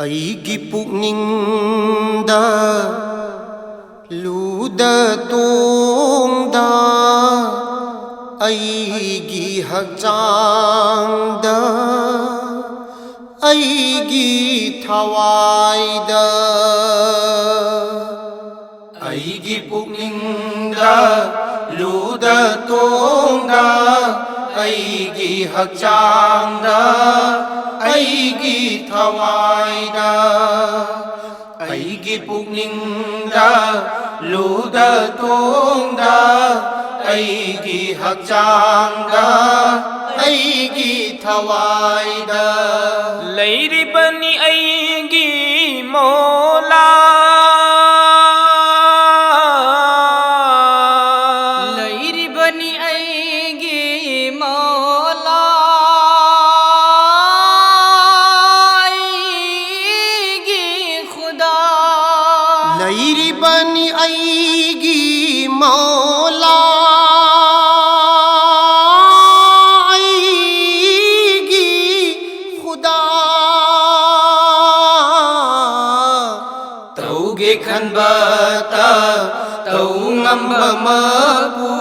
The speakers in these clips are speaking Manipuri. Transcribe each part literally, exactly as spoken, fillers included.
ꯑꯩꯒꯤ ꯄꯨꯛꯅꯤꯡꯗ ꯂꯨꯗ ꯇꯣꯡꯗ, ꯑꯩꯒꯤ ꯍꯛꯆꯥꯡꯗ, ꯑꯩꯒꯤ ꯊꯋꯥꯏꯗ꯫ ꯑꯩꯒꯤ ꯄꯨꯛꯅꯤꯡꯗ ꯂꯨꯗ ꯇꯣꯡꯗ, ꯑꯩꯒꯤ ꯍꯛꯆꯥꯡꯗ, ꯑꯩꯒꯤ ꯊꯋꯥꯏꯗ꯫ ꯑꯩꯒꯤ ꯄꯨꯛꯅꯤꯡꯗ ꯂꯨꯗ ꯇꯣꯡꯗ, ꯑꯩꯒꯤ ꯍꯛꯆꯥꯡꯗ, ꯑꯩꯒꯤ ꯊꯋꯥꯏꯗ꯫ ꯂꯩꯔꯤꯕꯅꯤ ꯑꯩꯒꯤ ꯃꯣꯂꯥ꯫ ꯂꯩꯔꯤꯕꯅꯤ ꯑꯩꯒꯤ ꯃꯣꯂꯥ, ꯑꯩꯒꯤ ꯈꯨꯗꯥ꯫ ꯂꯩꯔꯤꯕꯅꯤ ꯑꯩꯒꯤ ꯃꯣꯂꯥ, ꯑꯩꯒꯤ ꯈꯨꯗꯥ꯫ ꯇꯧꯒꯦ ꯈꯟꯕꯇ ꯇꯧ ꯉꯝꯕ ꯃꯄꯨ,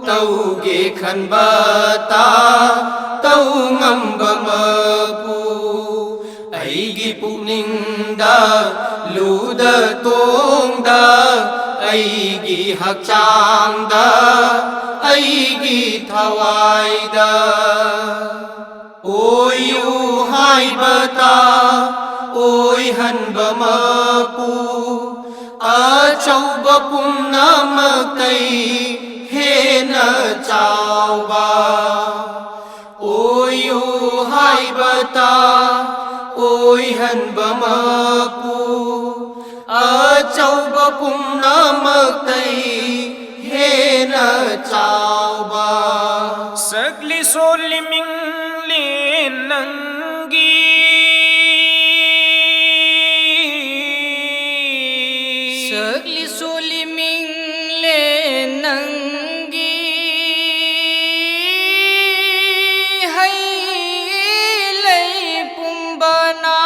ꯇꯧꯒꯦ ꯈꯟꯕꯇ ꯇꯧ ꯉꯝꯕ ꯃꯄꯨ꯫ ꯑꯩꯒꯤ ꯄꯨꯛꯅꯤꯡꯗ ꯂꯨꯗ ꯇꯣꯡꯗ, ꯑꯩꯒꯤ ꯍꯛꯆꯥꯡꯗ, ꯑꯩꯒꯤ ꯊꯋꯥꯏꯗ꯫ ꯑꯣꯏꯌꯨ ꯍꯥꯏꯕꯇ ꯑꯣꯏꯍꯟꯕ ꯃꯄꯨ, ꯑꯆꯧꯕ ꯄꯨꯝꯅꯃꯛꯇꯩ ꯍꯦꯟꯅ ꯆꯥꯎꯕ꯫ ꯑꯣꯏꯌꯨ ꯍꯥꯏꯕꯇ ꯑꯣꯏꯍꯟꯕ ꯃꯄꯨ, ꯑꯆꯧꯕ ꯄꯨꯝꯅꯃꯛꯇꯩ ꯆꯥꯎꯕ꯫ ꯁꯛꯂꯤ ꯁꯣꯜꯂꯤ ꯃꯤꯡꯂꯦꯟ ꯅꯪꯒꯤ꯫ ꯁꯛꯂꯤ ꯁꯣꯜꯂꯤ ꯃꯤꯡꯂꯦꯟ ꯅꯪꯒꯤ꯫ ꯍꯩ ꯂꯩ ꯄꯨꯝꯕꯅ꯫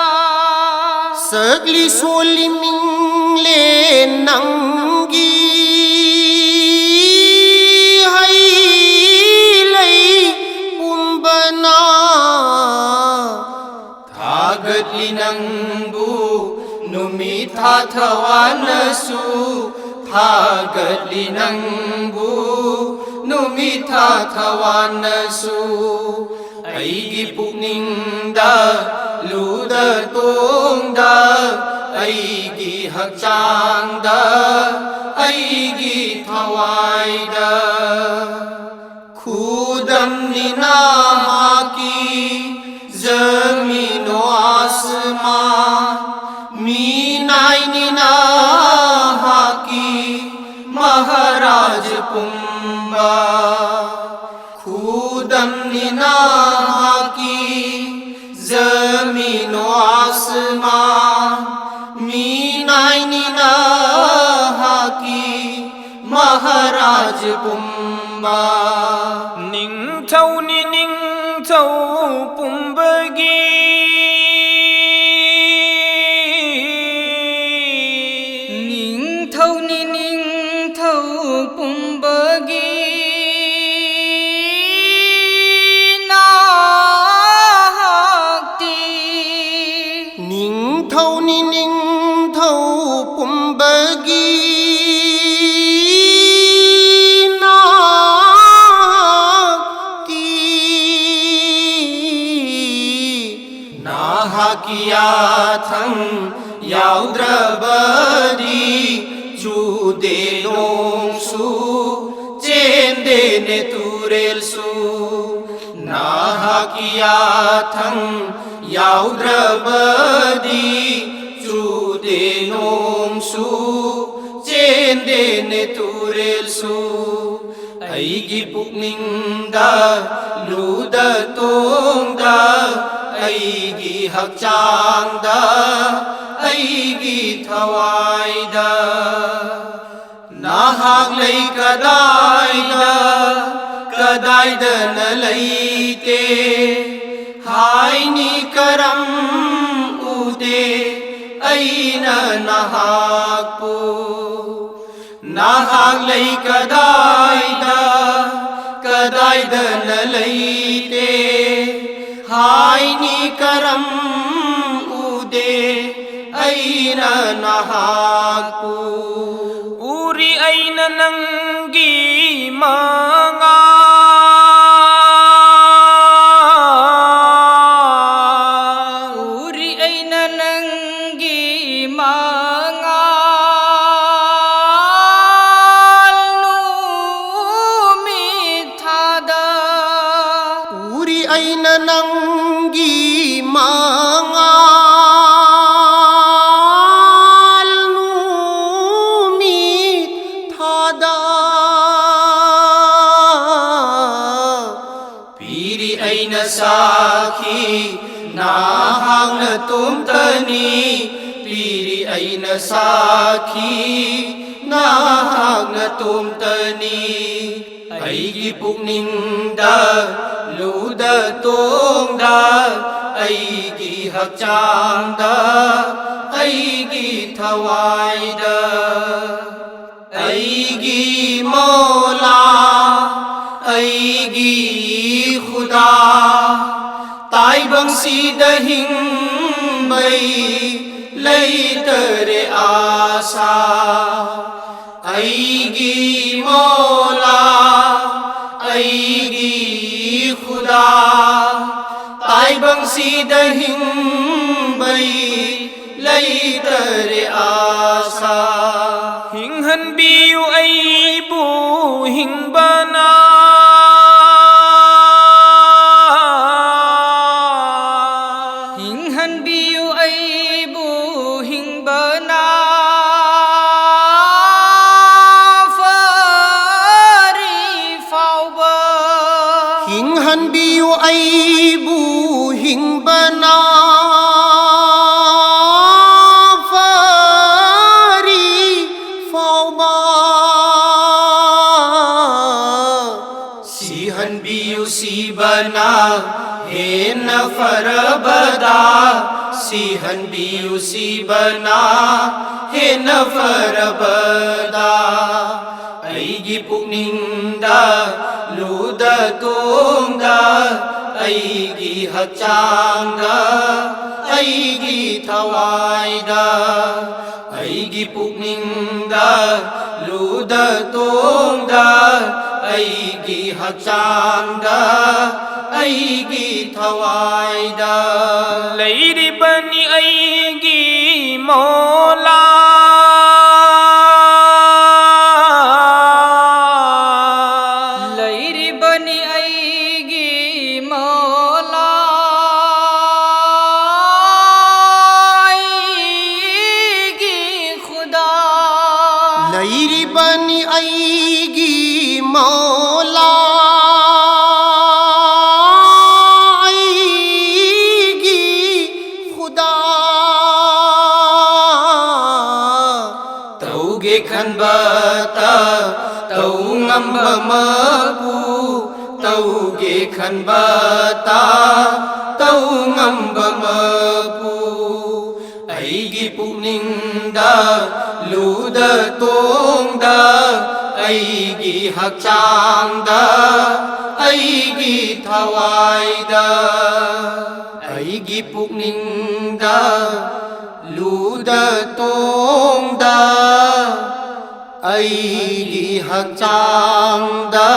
ꯁꯛꯂꯤ ꯁꯣꯜꯂꯤ ꯃꯤꯡꯂꯦꯟ ꯅꯪꯒꯤ꯫ ꯍꯩ ꯂꯩ ꯄꯨꯝꯕꯅ꯫ ꯊꯥꯒꯠꯂꯤ ꯅꯪꯕꯨ ꯅꯨꯃꯤꯠ ꯊꯥ ꯊꯋꯥꯅꯁꯨ꯫ ꯊꯥꯒꯠꯂꯤ ꯅꯪꯕꯨ ꯅꯨꯃꯤꯠ ꯊꯥ ꯊꯋꯥꯅꯁꯨ꯫ ꯑꯩꯒꯤ ꯄꯨꯛꯅꯤꯡꯗ, ꯂꯨꯗ ꯇꯣꯡꯗ, ꯑꯩꯒꯤ ꯍꯛꯆꯥꯡꯗ, ꯑꯩꯒꯤ ꯊꯋꯥꯏꯗ꯫ ꯈꯨꯗꯝꯅꯤ ꯅꯍꯥꯛꯀꯤ ꯖꯃꯤꯅꯣ ꯑꯥꯁꯃꯥꯟ꯫ ꯃꯤꯅꯥꯏꯅꯤ ꯅꯍꯥꯛꯀꯤ ꯃꯍꯥꯔꯥꯖ ꯄꯨꯝꯕ꯫ ꯈꯨꯗꯝꯅꯤ ꯅꯍꯥꯛꯀꯤ ꯖꯃꯤꯅꯣ ꯑꯥꯁꯃꯥꯟ꯫ ꯃꯤꯅꯥꯏꯅꯤ ꯅꯍꯥꯛꯀꯤ ꯃꯍꯥꯔꯥꯖ ꯄꯨꯝꯕ꯫ ꯅꯤꯡꯊꯧꯅꯤ ꯅꯤꯡꯊꯧ ꯄꯨꯝꯕꯒꯤ꯫ ꯅꯤꯡꯊꯧꯅꯤ ꯅꯤꯡꯊꯧ ꯄꯨꯝꯕꯒꯤ꯫ ꯅꯍꯥꯛꯇꯤ꯫ ꯅꯤꯡꯊꯧꯅꯤ ꯅꯤꯡꯊꯧ ꯄꯨꯝꯕꯒꯤ꯫ ꯅꯍꯥꯛꯇꯤ꯫ ꯅꯍꯥꯛꯀꯤ ꯌꯥꯊꯪ ꯌꯥꯎꯗ꯭ꯔꯕꯗꯤ ꯆꯨꯗꯦ ꯅꯣꯡꯁꯨ, ꯆꯦꯟꯗꯦꯅꯦ ꯇꯨꯔꯦꯜꯁꯨ꯫ ꯅꯍꯥꯛꯀꯤ ꯌꯥꯊꯪ ꯌꯥꯎꯗ꯭ꯔꯕꯗꯤ ꯆꯨꯗꯦ ꯅꯣꯡꯁꯨ, ꯆꯦꯟꯗꯦꯅꯦ ꯇꯨꯔꯦꯜꯁꯨ꯫ ꯑꯩꯒꯤ ꯄꯨꯛꯅꯤꯡꯗ, ꯂꯨꯗ ꯇꯣꯡꯗ, ꯑꯩꯒꯤ ꯍꯛꯆꯥꯡꯗ, ꯑꯩꯒꯤ ꯊꯋꯥꯏꯗ꯫ ꯅꯍꯥꯛ ꯂꯩ ꯀꯗꯥꯏꯗ, ꯀꯗꯥꯏꯗꯅ ꯂꯩꯇꯦ ꯍꯥꯏꯅꯤ ꯀꯔꯝ ꯎꯗꯦ ꯑꯩꯅ ꯅꯍꯥꯛꯄꯨ꯫ ꯅꯍꯥꯛ ꯂꯩ ꯀꯗꯥꯏꯗ, ꯀꯗꯥꯏꯗꯅ ꯂꯩꯇꯦ ꯍꯥꯏꯅꯤ ꯀꯔꯝ ꯎꯗꯦ ꯑꯩꯅ ꯅꯍꯥꯛꯄꯨ꯫ ꯎꯔꯤ ꯑꯩꯅ ꯅꯪꯒꯤ ꯃꯉꯥꯜ꯫ ꯎꯔꯤ ꯑꯩꯅ ꯅꯪꯒꯤ ꯃꯉꯥꯜ ꯅꯨꯃꯤꯠ ꯊꯥꯗ꯫ ꯎꯔꯤ ꯑꯩꯅ ꯅꯪꯒꯤ ꯃꯉꯥꯜ ꯅꯨꯃꯤꯠ ꯊꯥꯗ꯫ ꯄꯤꯔꯤ ꯑꯩꯅ ꯁꯥꯈꯤ, ꯅꯍꯥꯛ ꯅꯇꯣꯝꯇꯅꯤ꯫ ꯄꯤꯔꯤ ꯑꯩꯅ ꯁꯥꯈꯤ, ꯅꯍꯥꯛ ꯅꯇꯣꯝꯇꯅꯤ꯫ ꯑꯩꯒꯤ ꯄꯨꯛꯅꯤꯡꯗ, ꯂꯨꯗ ꯇꯣꯡꯗ, ꯑꯩꯒꯤ ꯍꯛꯆꯥꯡꯗ, ꯑꯩꯒꯤ ꯊꯋꯥꯏꯗ꯫ ꯑꯩꯒꯤ ꯃꯧꯂꯥ, ꯑꯩꯒꯤ ꯈꯨꯗꯥ, ꯇꯥꯏꯕꯪꯁꯤꯗ ꯍꯤꯡꯕꯩ ꯂꯩꯇꯔꯦ ꯑꯥꯁꯥ꯫ ꯑꯩꯒꯤ ꯃꯧꯂꯥ, ꯑꯩꯒꯤ ꯈꯨꯗꯥ, ꯇꯥꯏꯕꯪꯁꯤꯗ ꯍꯤꯡꯕꯩ ꯂꯩꯇꯔꯦ ꯑꯥꯁꯥ꯫ ꯍꯤꯡꯍꯟꯕꯤꯌꯨ ꯑꯩꯕꯨ ꯍꯤꯡꯕꯅ꯫ ꯍꯤꯡꯍꯟꯕꯤꯌꯨ ꯑꯩꯕꯨ ꯍꯤꯡꯕꯅ ꯐꯔꯤ꯫ ꯈꯟꯕꯤꯌꯨ ꯑꯩꯕꯨ ꯍꯤꯡꯕꯅ ꯐꯔꯤ ꯐꯥꯎꯕ꯫ ꯁꯤꯍꯟꯕꯤꯌꯨ ꯁꯤꯕꯅ ꯍꯦꯟꯅ ꯐꯔꯕꯗ, ꯁꯤꯍꯟꯕꯤꯌꯨ ꯁꯤꯕꯅ ꯍꯦꯟꯅ ꯐꯔꯕꯗ꯫ ꯑꯩꯒꯤ ꯄꯨꯛꯅꯤꯡꯗ ꯂꯨꯗ ꯇꯣꯡꯗ, ꯑꯩꯒꯤ ꯍꯛꯆꯥꯡꯗ, ꯑꯩꯒꯤ ꯊꯋꯥꯏꯗ, ꯑꯩꯒꯤ ꯄꯨꯛꯅꯤꯡꯗ ꯂꯨꯗ ꯇꯣꯡꯗ, ꯑꯩꯒꯤ ꯍꯛꯆꯥꯡꯗ, ꯑꯩꯒꯤ ꯊꯋꯥꯏꯗ ꯂꯩꯔꯤꯕꯅꯤ ꯑꯩꯒꯤ ꯃꯣꯂꯥ꯫ ꯂꯩꯔꯤꯕꯅꯤ ꯑꯩꯒꯤ ꯃꯣꯂꯥ, ꯑꯩꯒꯤ ꯈꯨꯗꯥ꯫ ꯂꯩꯔꯤꯕꯅꯤ ꯑꯩꯒꯤ ꯃꯣꯂꯥ, ꯑꯩꯒꯤ ꯈꯨꯗꯥ꯫ ꯇꯧꯒꯦ ꯈꯟꯕꯇ ꯇꯧ ꯉꯝꯕ ꯃꯄꯨ, ꯇꯧꯒꯦ ꯈꯟꯕꯇ ꯇꯧ ꯉꯝꯕ ꯃꯄꯨ꯫ ꯑꯩꯒꯤ ꯄꯨꯛꯅꯤꯡꯗ ꯂꯨꯗ ꯇꯣꯡꯗ, ꯑꯩꯒꯤ ꯍꯛꯆꯥꯡꯗ, ꯑꯩꯒꯤ ꯊꯋꯥꯏꯗ, ꯑꯩꯒꯤ ꯄꯨꯛꯅꯤꯡꯗ ꯂꯨꯗ ꯇꯣꯡꯗ, ꯑꯩꯒꯤ ꯍꯛꯆꯥꯡꯗ